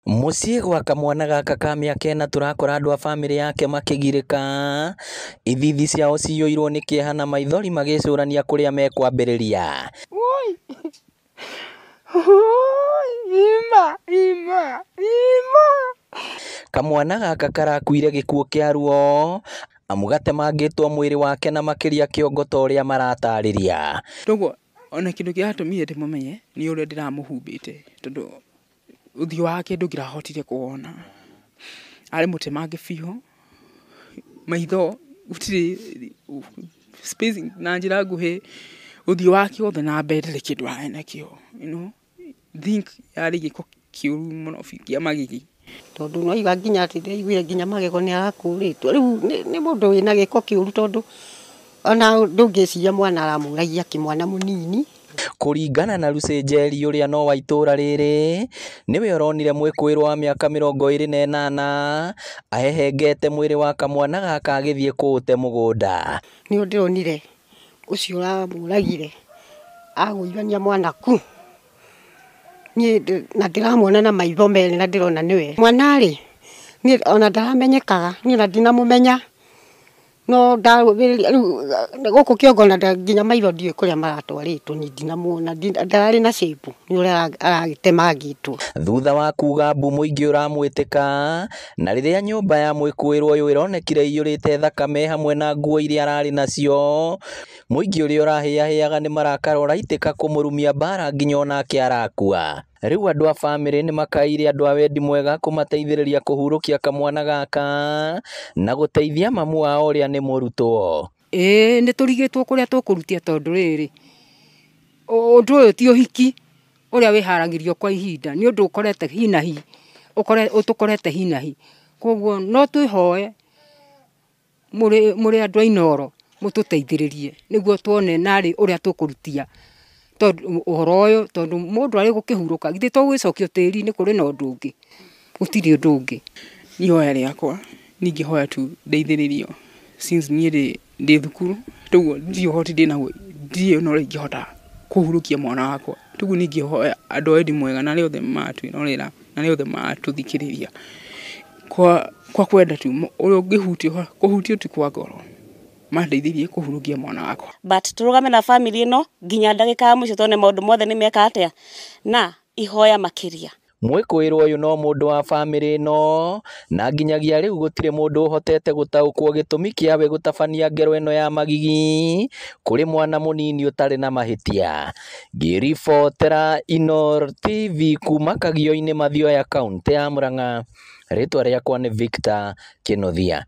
Mũciĩ gwa kamwana gaka ka mĩaka ĩna tũrakora andũ a bamĩrĩ yake makĩgirĩka, ithithi ciao ciyũirwo nĩ kĩeha na maithori magĩcũrania kũrĩa mekwambĩrĩria. Kamwana gaka karakuire gĩkuũ kĩa ruo amu gatemangĩtwo mwĩrĩ wake na makĩria kĩongo ta ũrĩa maratarĩria. Toguo ona kĩndũ kĩratũmire ndĩmũmenye nĩ ũrĩa ndĩramũhumbĩte tondũ ũthiũ wake ndũngĩrahotire kũwona. Arĩ mũtemange biũ, maitho gũtirĩ spacing na njĩra nguhĩ, ũthiũ wake wothe na mbere ndarĩ kĩndũ arĩ nakĩo, you know? Think yarĩ gĩko kĩũru mũno biũ kĩa magigi. Tondũ nĩwaigua nginya atĩ ndĩraiguire nginya magego nĩ arakũrĩtwo. Rĩu nĩ mũndũ wĩna gĩko kĩũru tondũ ona ndũngĩciria mwana aramũragia kĩmwana mũnini. Kũringana na Lucy Njeri ũrĩa no wa itũra rĩrĩ, nĩwe ũronire mwĩkũĩrwo wa mĩaka 28 ahehengete mwĩrĩ wa kamwana gaka agĩthiĩ kũũte mũgũnda. Nĩ ndĩronire ũcio ũramũragire agũithania mwana ku. Niĩ na ndĩramuona na maitho merĩ na ndĩrona nĩwe. Mwana rĩ, niĩ ona ndaramenyekaga, niĩ ona ndinamũmenya. No ndarũmĩrĩria rĩu gũkũ kĩongo na nginya maitho ndiũĩ kũrĩa maratwarĩtwo niĩ ndinamuona, ndararĩ na shape nĩ ũrĩa aragĩtemangĩtwo. Thutha wa kuga mbu mũingĩ ũramwĩtĩka, na rĩrĩa nyũmba ya mwĩkũĩrwo ũyũ ĩronekire ĩiyũrĩte thakame hamwe na nguo iria ararĩ nacio, mũingĩ ũrĩa ũrahĩahĩaga nĩ marakara ũraitĩka kũmũrumia mbara nginya onake arakua. Rĩu andũ a bamĩrĩ nĩ makaĩire andũ a wendi mwega kũmateithĩrĩria kũhurũkia kamwana gaka na gũteithia mamu wao ũrĩa nĩ mũrutwo. Ĩĩ nĩ tũrigĩtwo kũrĩa tũkũrutia tondũ rĩrĩ, ũndũ ũyũ ti ũhiki ũrĩa wĩharagĩrio kwa ihinda, nĩ ũndũ ũkorete hi na hi, ũtũkorete hi na hi. Koguo no twĩhoe mũrĩ andũ a Inooro mũtũteithĩrĩrie nĩguo tuone narĩ ũrĩa tũkũrutia tondũ ũhoro ũyũ, tondũ mũndũ arĩ gũkĩhurũka githĩ to gwĩcokio tĩri-inĩ kũrĩ na ũndũ ũngĩ, gũtirĩ ũndũ ũngĩ. Niĩ ihoya rĩakwa ningĩhoya tu ndeithĩrĩrio since niĩ ndĩ thukuru, toguo ndirĩ ũhoti ndĩnaguo, ndirĩ ona ũrĩa ingĩhota kũhurũkia mwana wakwa. Toguo niĩ ingĩhoya andũ a wendi mwega na arĩa othe maratwĩrorera na arĩa othe maratũthikĩrĩria kwa kwenda tu ũrĩa ũngĩhutio, kũhutio tu kwa ngoro mandeithĩrĩrie kũhurũkia mwana wakwa. But tũrũgame na family ĩno nginya ndagĩka ya mũico tuone maũndũ mothe nĩ meka atĩa na ihoya makĩria. Mwĩkũĩrwo ũyũ no mũndũ wa bamĩrĩ ĩno na nginyagia rĩu gũtirĩ mũndũ ũhotete gũtaũkwo gĩtũmi kĩawe gũtabania ngero ĩno ya magigi kũrĩ mwana mũnini ũtarĩ na mahĩtia. Ngĩribotera Inooro TV kuma Kagio-inĩ Mathioya, kaũntĩ ya Murang'a, rĩtwa rĩakwa nĩ Victor Kĩnuthia.